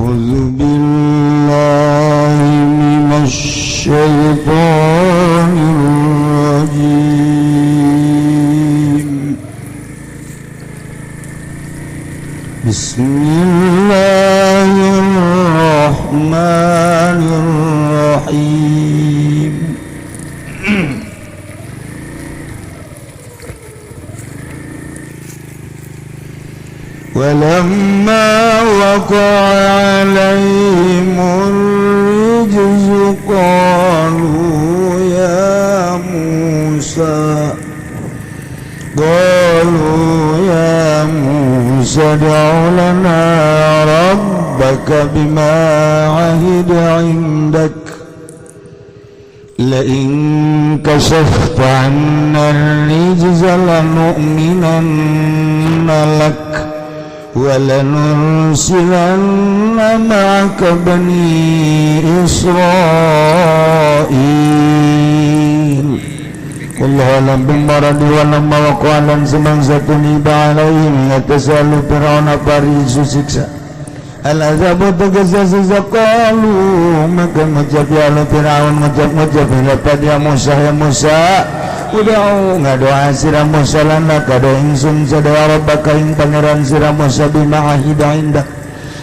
أعوذ بالله من الشيطان الرجيم. بسم الله الرحمن الرحيم. ولما وقع عليهم الرجز قالوا يا موسى، قالوا يا موسى ادع لنا ربك بما عهد عندك، لئن كشفت عنا الرجز لنؤمنن لك ولنرسلن معك بني إسرائيل. والله أعلم بالمراد. ولما وقع lan semangsa tuniba عليهم يتسأل فرعون parisu siksa العذاب tegese siksa, قالوا maka ngucap ya alu Fir'aun, ngucap-ngucap pada ya Musa, ya Musa, ادع ngadoa sira Musa لنا kada ingsun sadaya ربك ing pangeran sira Musa بما عهد عندك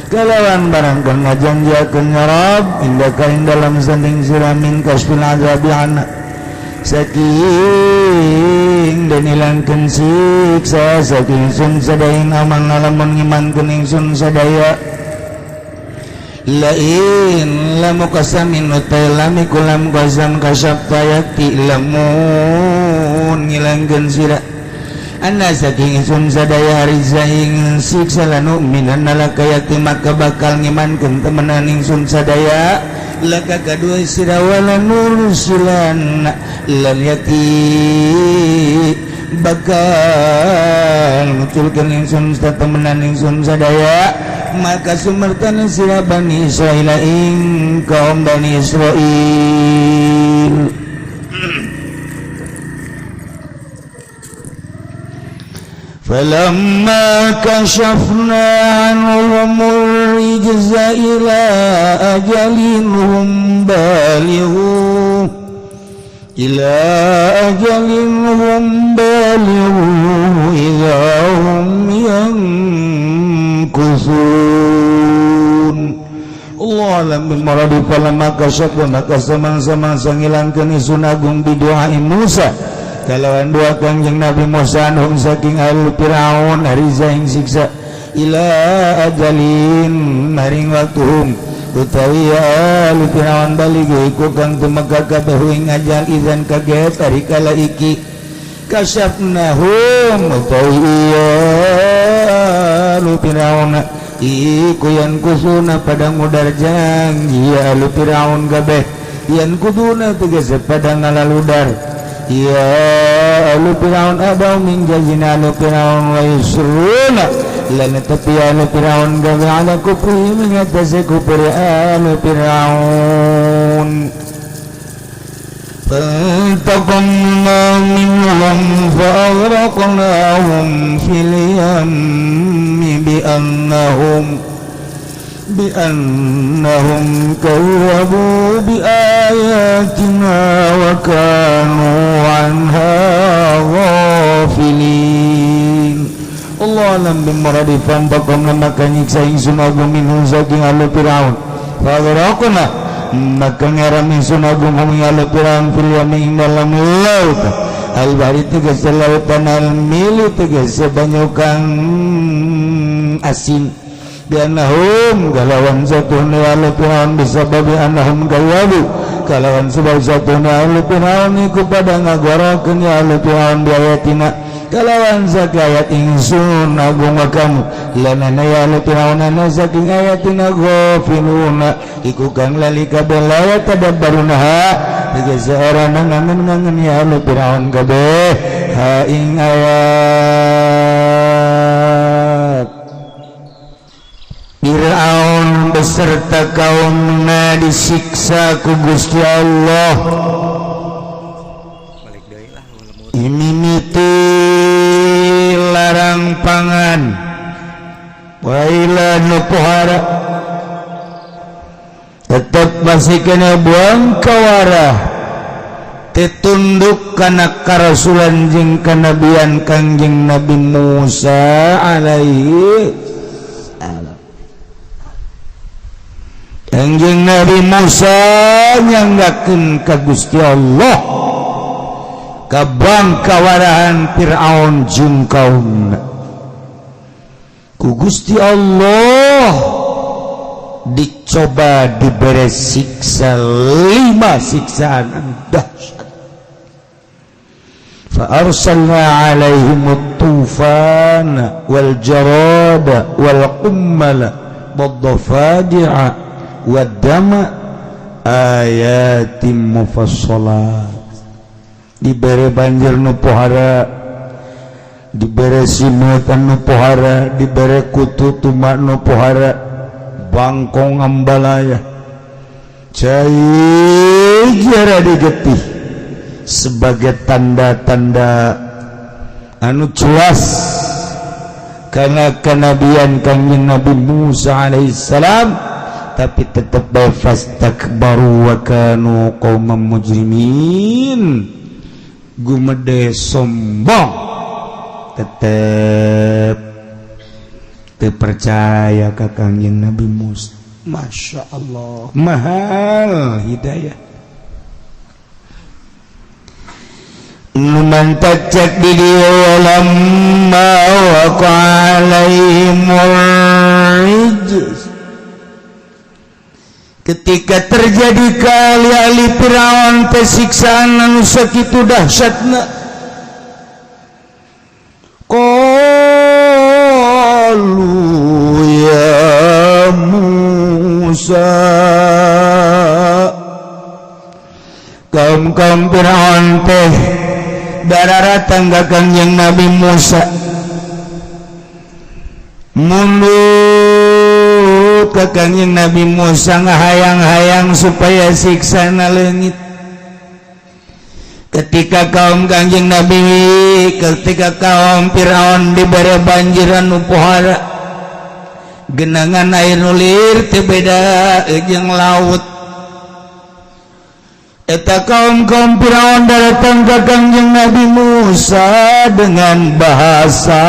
kalawan barang kang ngajanjiakeun ya Rabb عندك ing dalam sanding sira من كشف العذاب عنا saking den ilangkeun siksa saking ingsun sadaya إن آمنا lamun ngimankeun ingsun sadaya. لئن لام قسم utai lam iku lam qasam كشفت yakti lamun ngilangkeun sira عنا saking ingsun sadaya الرجز ing siksa لنؤمنن لك yakti maka bakal ngimankeun temenan ingsun sadaya لك kadua sira ولنرسلن lan yakti bakal nguculkeun ingsun temenan ingsun sadaya معك sumertana sira Bani Israil ing kaum Bani Israil. فلما كشفنا عنهم الرجز إلى أجل هم بالغوه، إلى أجل هم بالغوه إذا هم ينكثون. الله أعلم بالمراد. فلما كشفنا maka samang-samang ngilangkeun ingsun agung بدعاء موسى kalawan doa Kangjeng Nabi Musa عنهم saking al Firaun الرجز ing siksa إلى أجل maring waktu هم utawi al Firaun بالغوه iku kang tumeka kabeh ing ajal إذا kaget ari kala iki كشفنا هم utawi alu Firaun iku ينكثون pada ngudar janji alu Firaun kabeh, ينقضون tegese pada ngalaludar ya alu Firaun abau min janjina alu Firaun ويصرون lan tapi alu Firaun gawe على كفرهم mengatasi kufur alu Firaun. فانتقمنا منهم فأغرقناهم في اليم بأنهم كذبوا بآياتنا وكانوا عنها غافلين. الله أعلم بالمراد. فانتقمنا maka nyiksa ingsun agung منهم saking alu Firaun فأغرقنا maka ngaram ingsun agung هم alu Firaun في اليم ing dalam laut البحر tegese lautan المالح tegese banyu kang asin بأنهم kalawan satuna alu Firaun بسبب أنهم كذبوا kalawan sebab satuna alu Firaun iku pada ngagorokeun ya alu Firaun بآياتنا kalawan zakayat ingsun agung kamu lanana ya alu Firaun عنها saking ayatina غافلون iku kang lali kabeh لا يتدبرونها tegese ora ngangen-ngangen ya alu Firaun kabeh ha ing ayat. Fir'aun beserta kaumna disiksa ku Gusti Allah. Balik deui lah lemur. Mimiti larang pangan, waila nu pohara. Tetep masih kena buang kawarah, tunduk kana karasulan jeung kanabian Kangjeng Nabi Musa alaihi salam. Kangjeng Nabi Musa nyanggakeun ka Gusti Allah kabang kawarahan Fir'aun jeung kaumna. Ku Gusti Allah dicoba, diberi siksa, lima siksaan anu dahsyat. فأرسلنا عليهم الطوفان والجراد والقمل والضفادع والدم آيات مفصلات. Diberi banjir nu pohara, diberi simeut nu pohara, diberi kutu tuma nu pohara, bangkong ambalaya, cai jara digetih sebagai tanda-tanda anu jelas karena kenabian Kangjeng Nabi Musa alaihissalam. Tapi tetap bae fastakbaru wa kanu qauman mujrimin, gumede sombong, tetep teu percaya ka Kangjeng Nabi Musa. Masya Allah, mahal hidayah. Numantak cek di dieu, lamma waqa alaihimur rijz, ketika terjadi kali ahli Firaun teh siksaan anu sakitu dahsyatna, qalu ya Musa, kaum-kaum Firaun teh dararatang ka Kangjeng Nabi Musa, mundur ka Kangjeng Nabi Musa, ngahayang-hayang supaya siksana leungit. Ketika kaum Kangjeng Nabi, ketika kaum Firaun diberi banjiran nu pohara, genangan air nulir teu beda jeung laut, eta kaum-kaum Firaun datang ke Kangjeng Nabi Musa dengan bahasa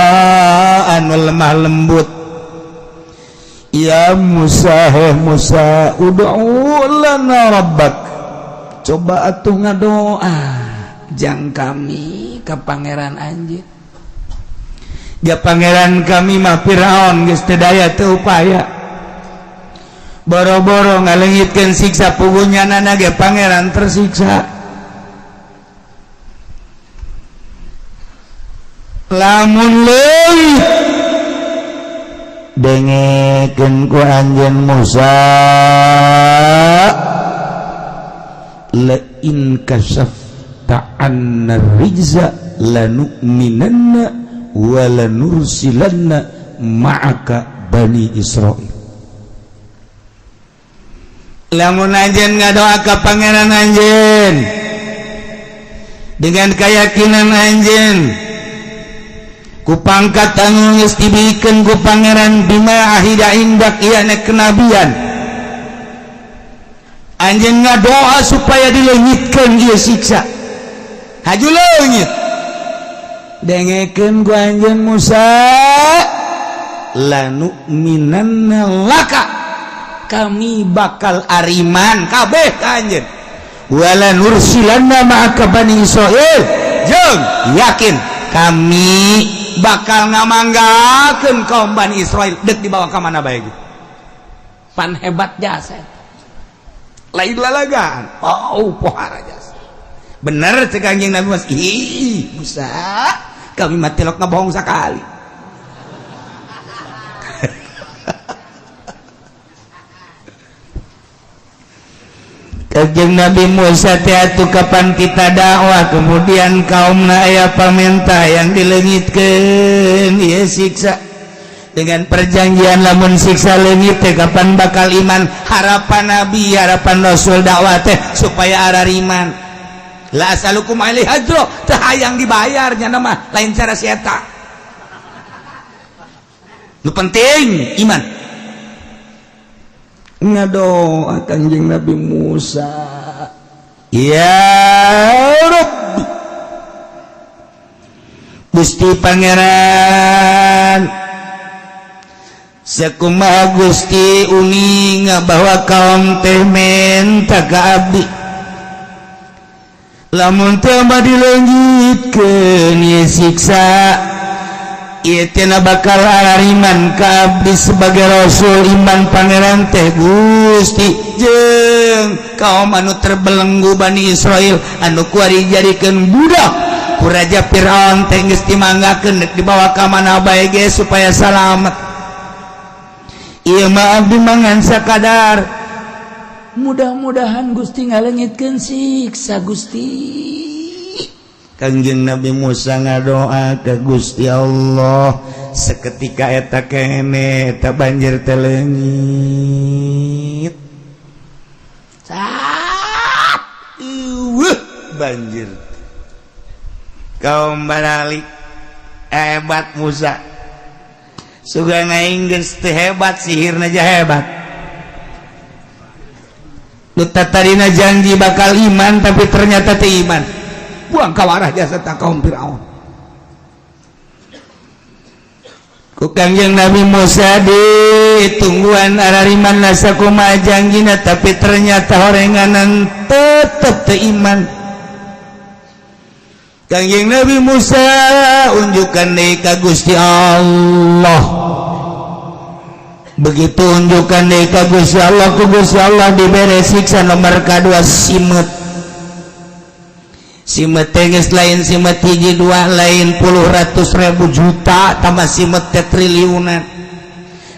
anu lemah lembut. Ya Musa, heh Musa, ud'u lana rabbak, coba atuh ngadoa jang kami ke pangeran anjeun. Ya pangeran kami mah Firaun geus teu daya teu upaya, boro-boro ngalengitkeun siksa, pugunya nana ge pangeran tersiksa. Lamun leuwih dengekeun ku anjeun Musa, la in kasafta anna rijza lanu'minanna wa lanursilanna ma'aka bani Israil. Lamun anjeun ngadoa ka pangeran anjeun dengan keyakinan anjeun ku pangkat anu geus dibikeun ku pangeran, bima ahida indak ieu kenabian, anjeun ngadoa supaya dileungitkeun ieu siksa, haju leungit. Dengekeun ku anjeun Musa, lanu'minanna laka, kami bakal ariman kabeh ka anjeun, wala nursilanna ma'aka bani Israil, jeung yakin kami bakal ngamanggakeun kaum Bani Israil dek dibawa ka mana bae ge. Pan hebat jasa lain lalagaan, oh pohara jasa bener. Cek Kangjeng Nabi Musa, ih Musa, kami mah tilok ngebohong sakali. Kangjeng Nabi Musa teh atuh kapan kita dakwah, kemudian kaumna aya pamenta yang dileungitkeun ieu siksa dengan perjanjian lamun siksa leungit teh kapan bakal iman. Harapan Nabi, harapan Rasul dakwah teh supaya arariman. La asalukum alaihi ajro, teh hayang dibayar nya mah lain cara si eta. Nu penting iman. Ngadoa Kanjeng Nabi Musa, "Ya Rabbi, Gusti Pangeran, sakumaha Gusti uninga bahwa kaum teh menta ka abdi lamun teu mah dileungitkeun ieu siksa ieu teh bakal arariman ka abdi sebagai rasul, iman pangeran teh Gusti jeung kaum anu terbelenggu Bani Israel anu kuari dijadikeun budak ku Raja Fir'aun teh geus dimanggakeun dek dibawa ka mana bae ge supaya salamet. Ieu mah abdi mangan sakadar, mudah-mudahan Gusti ngaleungitkeun siksa Gusti." Kangjeng Nabi Musa ngadoa ke Gusti Allah, seketika eta kene eta banjir teh leungit. Sat eueuh banjir. Kaum baralik, hebat Musa, sugan aing geus teu hebat, sihirna aja hebat. Nu tadina janji bakal iman, tapi ternyata teu iman, buang kawarah jasa tak kaum Fir'aun. Ku Kangjeng Nabi Musa ditungguan arariman sakumaha janjina, tapi ternyata horenganan tetep teu iman. Kangjeng Nabi Musa unjukkan deui ka Gusti Allah. Begitu unjukkan deui ka Gusti Allah, ku Gusti Allah dibere siksa nomor kedua, simet. Simet teh geus lain simet hiji dua, lain puluh, ratus, ribu, juta, tambah simet teh triliunan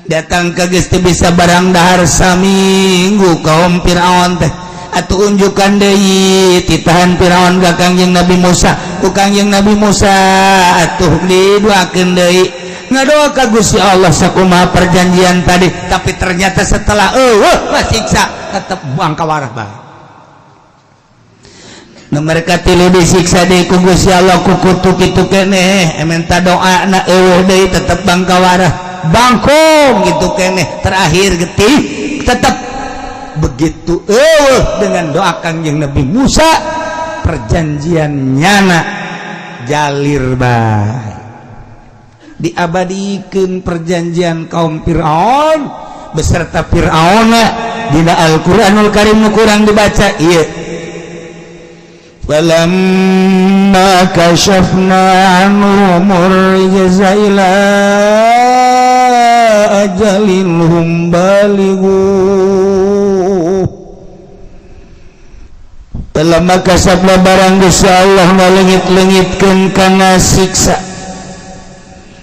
datang ke geus teu bisa barang dahar saminggu kaum Fir'aun teh. Atuh unjukan deui titahan Fir'aun ka Kangjeng Nabi Musa. Ku Kangjeng Nabi Musa atuh didoakeun deui, ngadoa ka Gusti Allah sakumaha perjanjian tadi, tapi ternyata setelah eueuh siksa tetep buang kawarah bae. Nu mereka tilu disiksa deui ku Gusti Allah ku kutu kitu keneh, minta doa na eueuh deui, tetep bangkawarah, bangkong gitu keneh. Terakhir getih tetep begitu eueuh dengan doa Kangjeng Nabi Musa, perjanjian nyana jalir bae, diabadikeun perjanjian kaum Fir'aun beserta Fir'auna dina Al-Qur'anul Karim. Nu kurang dibaca ieu, فلما كشفنا عنهم الرجز إلى أجل هم بالغوه. فلما كشفنا barang Gusti Allah ngaleungit-leungitkeun kana siksa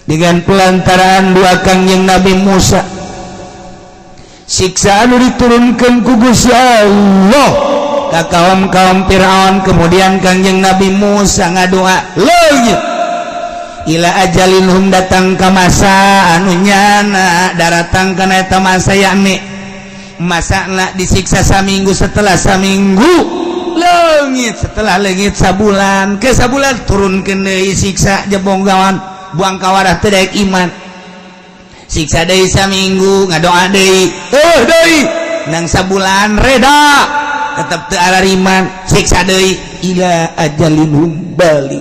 dengan pelantaraan dua Kangjeng Nabi Musa, siksa anu diturunkan ku Gusti Allah ka kaum kaum Fir'aun, kemudian Kangjeng Nabi Musa ngadoa leungit, ila ajalin hum datang ka masa anu nyana daratang kana eta masa, yakni masa nak disiksa saminggu, setelah saminggu leungit, setelah leungit sabulan ke sabulan turun ke siksa jebonggawan buang kawarah teu daek iman. Siksa deui saminggu, ngadoa deui, eh deui nang sabulan reda, tetep teu arariman. Siksa deui ila ajalin hum balig.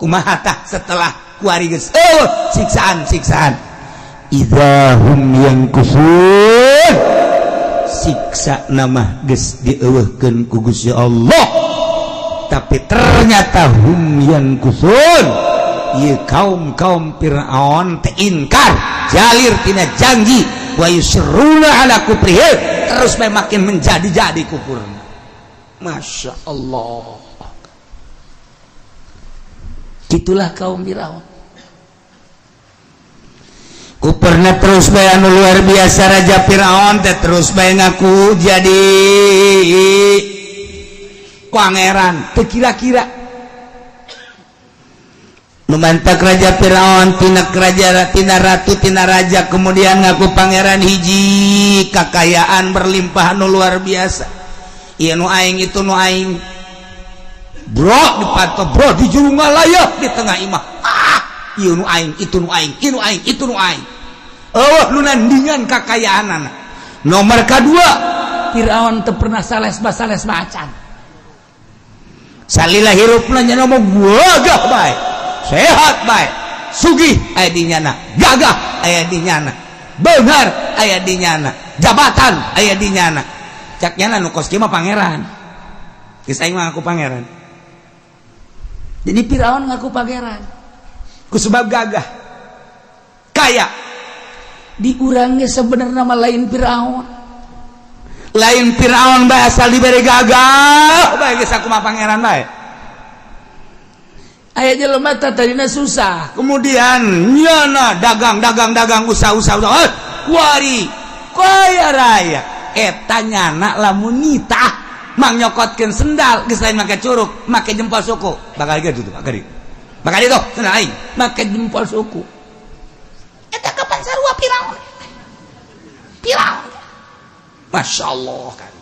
Kumaha tah setelah kuari geus oh siksaan siksaan, idza hum yankusun, siksa nama geus dieuweuhkeun ku Gusti Allah, tapi ternyata hum yankusun, ieu kaum kaum Fir'aun teh inkar jalir tina janji, wa yusirruna ala kufrihim, terus bae makin menjadi-jadi kufur. Masya Allah, gitulah kaum Fir'aun kuperna terus bae anu luar biasa. Raja Fir'aun teh terus bae ngaku jadi pangeran, teu kira-kira nu mantak Raja Fir'aun tina raja, tina ratu, tina raja, kemudian ngaku pangeran. Hiji, kakayaan berlimpah nu luar biasa. Ieu nu aing, itu nu aing, bro, di panto, bro, di juru layak di tengah imah. Ah, ieu nu aing, itu nu aing, ieu nu aing, itu nu aing. Oh, nu nandingan kakayaan. Nomor kedua, Firaun teu pernah sales basales macan. Salila hirupna nya mah gagah bae, sehat bae, sugih aya di nyana, gagah aya di nyana, beunghar aya di nyana, jabatan aya di nyana. Cak nyana nu kos kieu mah pangeran. Geus aing mah ngaku pangeran. Jadi Firaun ngaku pangeran ku sebab gagah, kaya. Diurangnya sebenarnya nama lain Firaun, lain Firaun bae, asal diberi gagah bae geus aku mah pangeran bae. Aya jelema tadina susah, kemudian nyana dagang, dagang, dagang, usaha, usaha, usaha, eh, kuari kaya raya. Eta nyana lamun nitah mang nyokotkeun sendal geus lain make curuk, make jempol suku. Bakal gitu tuh, bakal bakal itu sendal aing make jempol suku. Eta kapan sarua Firaun? Firaun, Masya Allah kan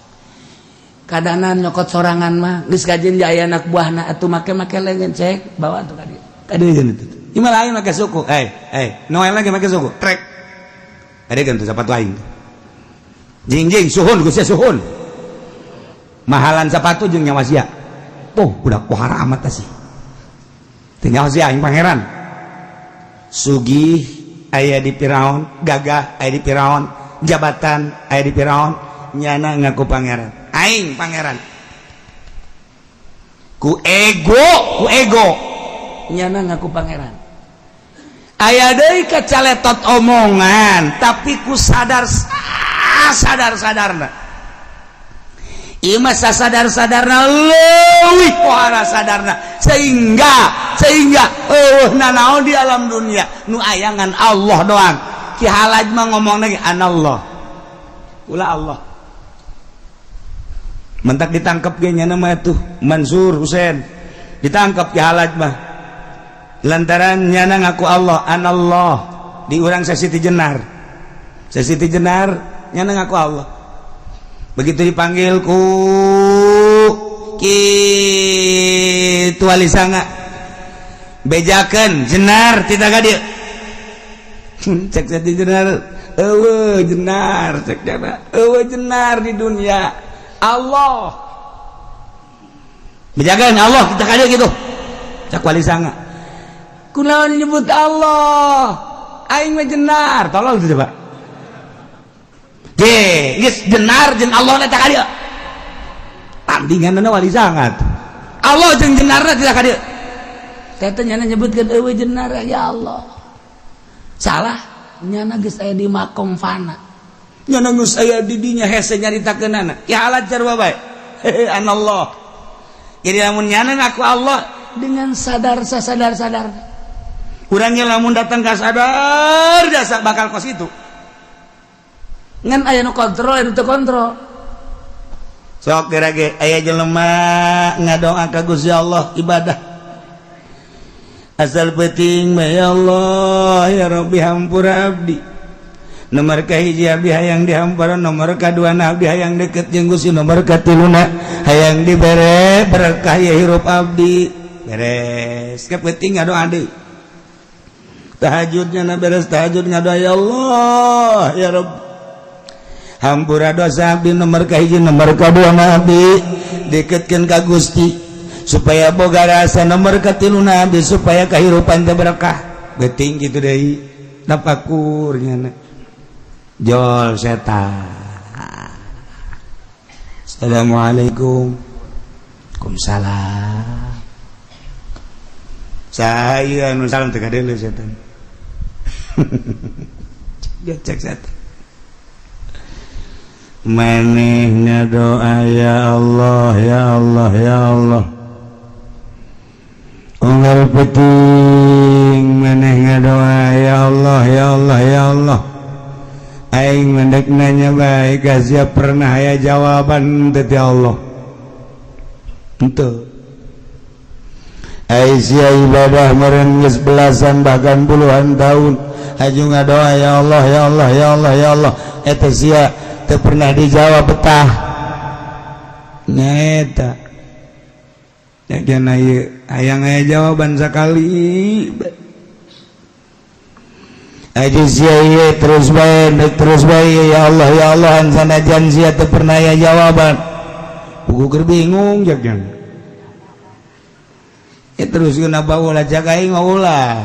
kadanan nyokot sorangan mah geus kajen jaya anak buahna atuh make-make lengan cek bawa tuh kadi kadi itu ieu mah lain make suku. Eh eh, Noel lagi make suku trek kadi kan tuh sepatu aing. Jing jing, suhun geus suhun, mahalan sepatu jeung nyawa sia. Oh, udah pohara amat sih. Teu nyawa sia, aing pangeran. Sugih aya di Firaun, gagah aya di Firaun, jabatan aya di Firaun, nyana ngaku pangeran, aing pangeran. Ku ego, ku ego nyana ngaku pangeran. Aya deui kacaletot omongan, tapi ku sadar sadar sadarna. Ieu mah sadar sadarna leuwih pohara sadarna, sehingga sehingga eueuh nanaon di alam dunia nu ayangan Allah doang. Ki Halaj mah ngomong lagi, "Anallah, ulah Allah." Mentak ditangkap ge nya mah tuh Mansur Husain ditangkap. Ki Halaj mah lantaran nyana ngaku Allah, "Anallah." Di urang Sesiti Jenar, Sesiti Jenar nyana ngaku Allah. Begitu dipanggil ku Ki Wali Sanga, "Bejakeun Jenar tidak ka dieu." Cek Siti Jenar, "Eueuh Jenar." Cek jana, "Eueuh Jenar di dunia, Allah." "Bejakeun Allah kita ka dieu," gitu cek Wali Sanga. "Kunaon nyebut Allah? Aing mah Jenar." Tolol tuh coba. Ge, geus Jenar jeung Allah eta ka dieu. Tandinganna Wali Sanga. Allah jeung Jenarna tidak ka dieu. Teh nyana nyebutkeun eueuh Jenar ya Allah. Salah, nyana geus aya di makom fana. Nyana geus aya di dinya, hese nyaritakeunana. Ki Halaj sarua bae. "Anallah." Jadi lamun nyana ngaku Allah dengan sadar sasadar-sadar. Urangnya lamun datang ka sadar jasa bakal kos itu. Ngan aya nu kontrol, aya nu teu kontrol. Sok kira ge aya jelema ngadoa ka Gusti Allah, ibadah asal penting mah, "Ya Allah, ya Rabbi, hampura abdi." Nomor kahiji, abdi hayang dihampura. Nomor kadua, abdi hayang deket jeung Gusti. Nomor katiluna, hayang dibere berkah ya hirup abdi. Beres ke penting ngadoa deui, tahajudnya na beres tahajud ngadoa, "Ya Allah, ya Rabb, hampura dosa abdi nomor kahiji, nomor kadua abdi deketkeun ka Gusti supaya boga rasa, nomor katiluna abdi supaya kehidupan teh berkah." Beuting kitu deui, tafakur nyana jol setan. "Assalamualaikum." "Waalaikumsalam." "Saya anu salam teh kadeuleu setan." Dia cek setan, "Manehna doa, 'Ya Allah, ya Allah, ya Allah,' unggal peuting maneh doa, 'Ya Allah, ya Allah, ya Allah.' Aing mendek nanya bae ka sia, pernah aya jawaban teh ti Allah henteu? Ai sia ibadah meureun geus belasan bahkan puluhan tahun, haju ngadoa, 'Ya Allah, ya Allah, ya Allah, ya Allah,' eta sia teu pernah dijawab betah nyata ya? Jana ieu hayang aya jawaban sakali. Aja sia ieu terus bae, terus bae, ya Allah, ya Allah, sanajan sia teu pernah ya jawaban. Puguh keur bingung jak jang. Ya terus kenapa ulah cak aing mah ulah.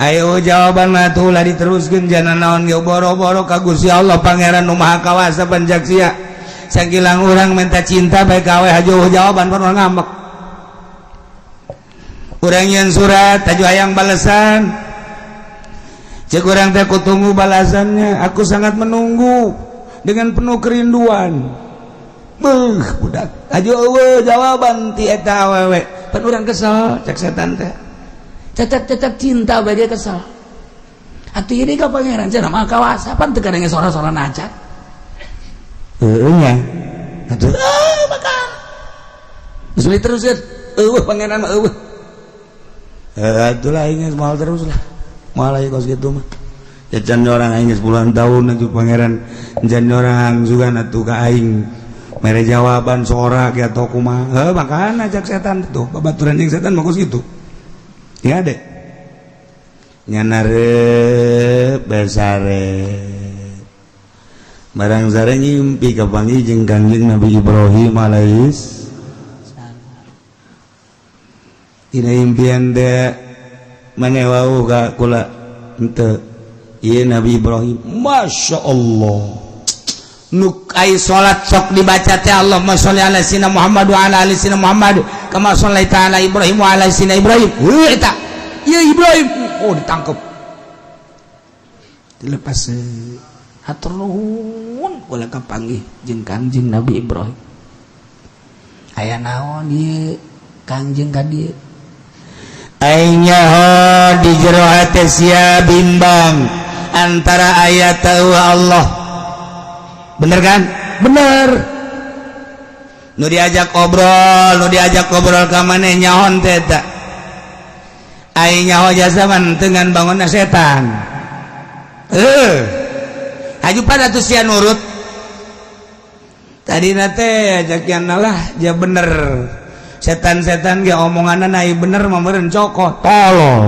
Ayo jawaban mah tuh ulah diteruskeun, jana naon ge boro-boro ka Gusti Allah Pangeran nu Maha Kawasa panjak sia. Sakilang urang minta cinta bae ka awe hajo jawaban pernah ngambek. Urang yang surat taju hayang balasan. Cek urang teh, aku tunggu balasannya, aku sangat menunggu dengan penuh kerinduan. Beuh, budak. Aju eueuh jawaban ti eta awewe. Pan urang kesel, cek setan teh. Tetap-tetap cinta bae dia kesel. Atuh ini ka Pangeran cenah Maha Kawasa, pan teu kadenge sora-sora najan. Heueuh nya. Atuh Ah, makan. Geus terus ya. Eueuh Pangeran mah eueuh. Heuh atuh lah, aing geus moal terus lah. Moal aya kos kitu mah. Ya can orang aing geus puluhan tahun atuh Pangeran can orang sugan atuh ka aing mere jawaban sorak ya atau kumaha. Heuh, makana cek setan tuh babaturan jeung setan mah kos kitu. Ya deh. Nyana reup besare. Barang sare ngimpi kapanggih jeung Kangjeng Nabi Ibrahim alaihis. Dina impian teh maneh wau ka kula henteu. Ieu Nabi Ibrahim, Masya Allah. Nuk ai salat sok dibaca teh, Allahumma sholli ala sayyidina Muhammad wa ala ali sayyidina Muhammad kama shallaita ala Ibrahim wa ala sayyidina Ibrahim. Heuh, eta. Ieu Ibrahim. Oh, ditangkep. Dilepas, hatur nuhun kula kapanggih jeung Kangjeng Nabi Ibrahim. Aya naon ieu Kangjeng ka dieu? Aing nyaho di jero hate sia bimbang antara ayat tahu Allah. Bener kan? Bener. Nu diajak obrol, nu diajak obrol ka maneh nyahon teh eta. Aing nyaho jasa dengan bangunna setan. Eh. Haju pada tuh sia nurut. Tadi nate ajak lah dia bener. Setan-setan ge omonganna ai bener mah meureun cokot tolol.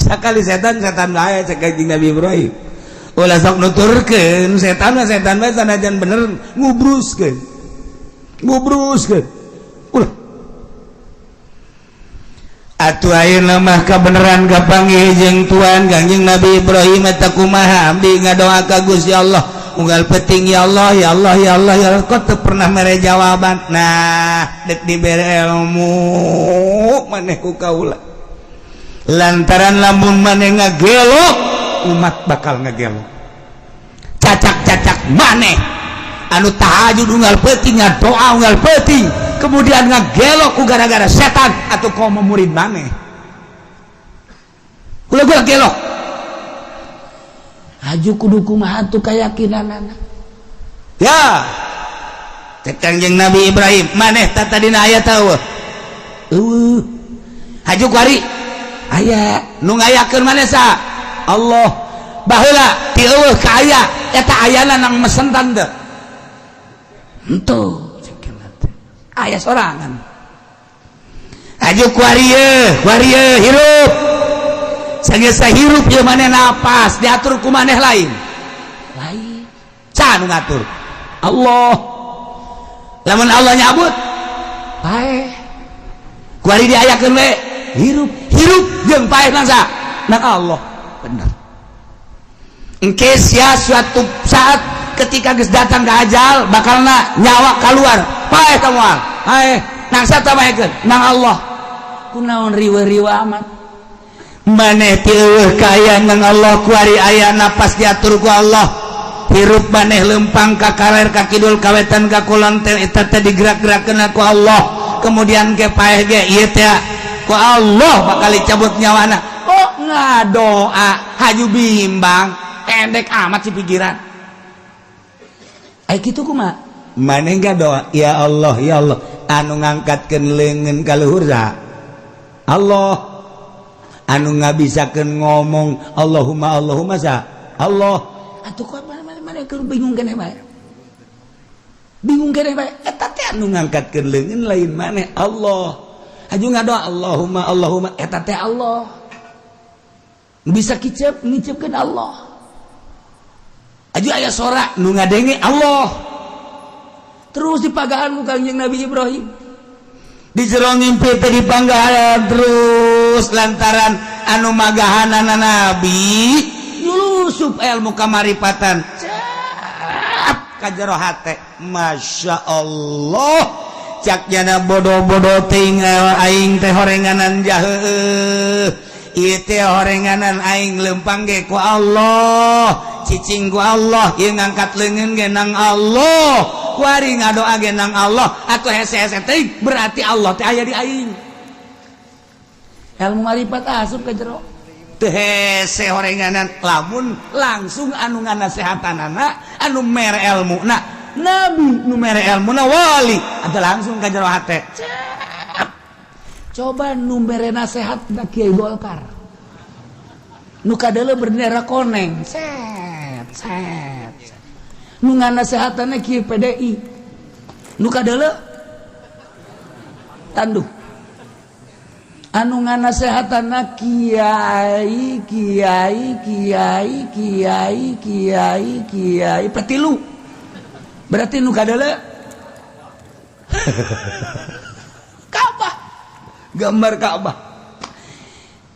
Sakali setan setan bae cek Kanjeng Nabi Ibrahim. Ulah sok nuturkeun setan mah, setan bae sanajan bener ngubruskeun. Ngubruskeun. Ulah. Atuh ayeuna mah kabeneran kapanggih jeung Tuhan Kangjeng Nabi Ibrahim eta kumaha, abdi ngadoa ka Gusti Allah unggal peting, ya Allah, ya Allah, ya Allah, ya Allah, kok teu pernah mere jawaban. Nah, dek dibere ilmu maneh ku kaula lantaran lamun maneh ngagelok, umat bakal ngagelok, cacak-cacak maneh anu tahajud unggal peuting, doa unggal peuting, kemudian ngagelok ku gara-gara setan atau kau murid maneh ulah gua gelok. Haju kudu kumaha tuh keyakinan? Ya, cek Kangjeng Nabi Ibrahim, maneh tah tadina aya tahu eueuh. Haju kuari aya nu ngayakeun maneh sa? Allah. Baheula ti eueuh ka aya eta ayana nang mesentan teu? Henteu, aya sorangan. Haju kuari ye, kuari ye hirup. Sanggeus hirup ieu maneh napas diatur ku maneh lain? Lain. Saha nu ngatur? Allah. Lamun Allah nyabut? Paeh. Kuari diayakeun we? Hirup. Hirup jeung paeh nang saha? Nang Allah. Bener. Engke sia suatu saat ketika geus datang ke ajal, bakalna nyawa keluar, paeh ka moal? Paeh. Nang saha paehkeun? Nang Allah. Kunaon riweuh-riweuh amat? Maneh ti eueuh ka aya nang Allah, kuari aya napas diatur ku Allah. Hirup maneh lempang ka kaler, ka kidul, ka wetan, ka kulon teh eta teh digerak-gerakkeun ku Allah. Kemudian ke paeh ge ieu teh ku Allah bakal dicabut nyawana. Kok ngadoa haju bimbang, pendek amat sih pikiran. Ai kitu kumaha? Maneh doa, ya Allah, ya Allah, anu ngangkatkeun leungeun ka luhur saha? Allah. Anu ngabisakeun ngomong Allahumma Allahumma sa? Allah. Atuh kok mana mana keur bingung keneh bae, bingung keneh bae. Eta teh anu ngangkatkeun leungeun lain maneh, Allah. Aju ngadoa Allahumma Allahumma, eta teh Allah bisa kicep ngicepkeun Allah. Aju aya sora nu ngadenge Allah. Terus dipagahan ku Kangjeng Nabi Ibrahim di jero ngimpi teh, dipanggahan terus lantaran anu magahanana nabi, nyulusup ilmu kamaripatan cap ka jero hate. Masya Allah, cak jana, bodoh-bodoh ting aing teh, horenganan jahe ieu teh, horenganan aing lempang ge ku Allah, cicing ku Allah, ieu ngangkat leungeun ge nang Allah, kuari ngadoa ge nang Allah, atuh hese-hese teuing, berarti Allah teh aya di aing. Ilmu marifat asup ke jero teu hese horenganan lamun langsung anu nganasehatanana, anu mere ilmu na nabi, nu mere ilmu na wali, atau langsung ka jero hate. Cep. Coba nu mere nasehat na Kiai Golkar nu kadeuleu bendera koneng, set set set. Nu nganasehatanna Kiai PDI nu kadeuleu tanduk, anu nganasehatanna kiai kiai kiai kiai kiai kiai petilu, berarti nu kadeuleu Ka'bah, gambar Ka'bah,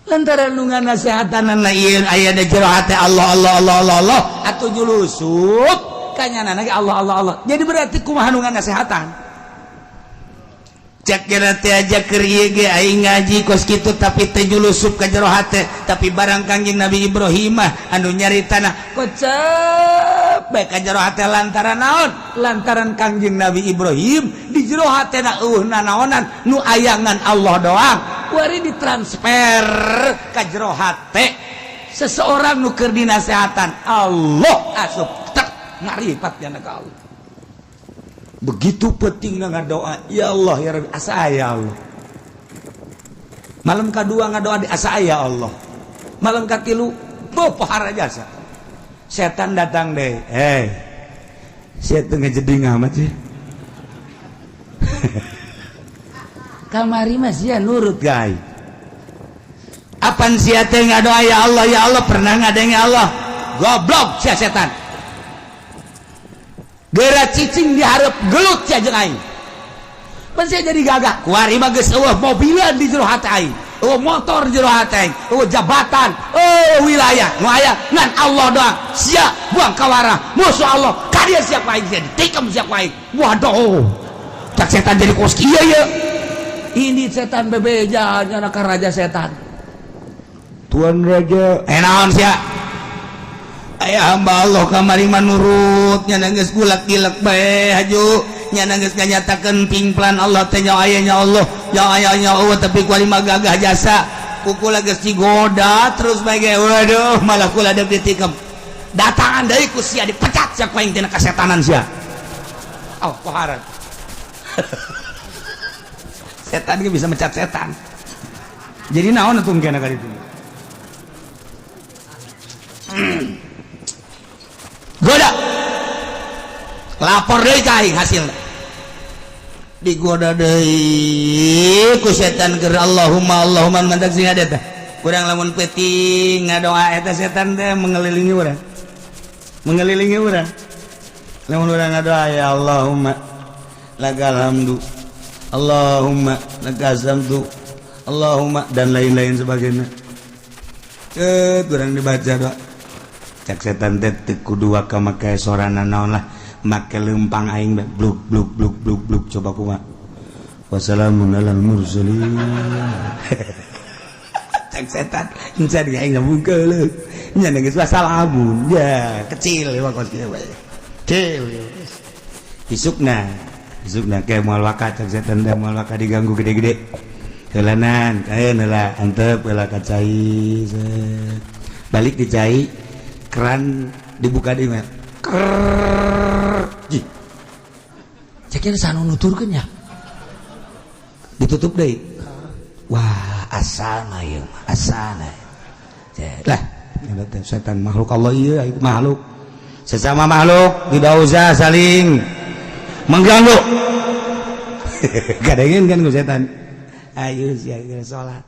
lantaran nu nganasehatanna ieu aya di jero hate Allah Allah Allah Allah Allah, atuh julusup kanyana ge Allah Allah Allah. Jadi berarti kumaha nu nganasehatan? Cek teh aja keur ieu ge aing ngaji kos kitu, tapi teh julusup ka jero hate. Tapi barang Kangjeng Nabi Ibrahim mah anu nyaritana kocep bae ka jero hate. Lantaran naon? Lantaran Kangjeng Nabi Ibrahim di jero hatena eueuh nanaonan, nu ayangan Allah doang. Kuari ditransfer ka jero hate seseorang nu keur dinasehatan, Allah asup tek, ngaripat jana ka Allah. Begitu penting ngadoa, ya Allah ya Rabbi, asa ya Allah. Malam kedua ngadoa di asa ya Allah, malam katilu pohara jasa setan datang deh, "Hei, sia teu ngejeding amat sih. Kamari mah sia nurut guys. Apan sia teh ngadoa ya Allah ya Allah, pernah ngadenge Allah? Goblok sia setan. Geura cicing diharap, gelut sia jeung aing." Pan sia jadi gagah. Kuari mah geus eueuh mobilan di jero hate aing, eueuh motor di jero hate aing, eueuh jabatan, eueuh wilayah, nu aya ngan Allah doang. Sia buang kawarah, musuh Allah. Ka dieu sia ku aing, sia ditikam sia ku aing." Waduh, cak setan, jadi kos kieu ye ini setan bebeja nya ka raja setan. Tuan Raja. Eh, naon sia? Aya hamba Allah kamari mah nurut nya, geus gulak-gilek bae haju nya, geus nganyatakeun pingplan Allah teh nya aya nya Allah nya aya nya Allah, tapi kuari mah gagah jasa kukula geus digoda terus bae ge. Waduh, malah kula deuk ditikam, datangan deui ku sia, dipecat sia ku aing tina kasetanan sia. Oh, poharan setan ge bisa mecat setan. Jadi naon atuh kena ka ditu? Goda, lapor deui ka aing hasilna. Digoda deui ku setan keur Allahumma Allahumma. Mantak sing ada teh kurang lamun peuting ngadoa eta setan teh mengelilingi urang, mengelilingi urang. Lamun urang ngadoa, ya Allahumma lakal hamdu, Allahumma lakal hamdu, Allahumma, dan lain-lain sebagainya, eh kurang dibaca doa, cak setan teh teu kudu waka make sorana naon lah, make lempang aing bae, bluk bluk bluk bluk bluk. Coba kumaha? Wassalamun alal mursalin. Cak setan, encan aing ngabungkeul nya, geus wasalamun ya, kecil ya, kos kieu bae kecil. Isukna isukna kayak moal waka, cak setan teh, moal waka diganggu gede-gede. Heulanan kaeun heula, antep heula ka cai. Set. Balik di cai, keran dibuka di mah. Krrrr. Jih. Ceknya sanu nuturkeun nya. Ditutup deui. Wah, asana ieu mah, asana. Lah, eta teh setan makhluk Allah ieu, makhluk. Sesama makhluk tidak usah saling mengganggu. Kadangin kan ku setan. Ayo sia salat.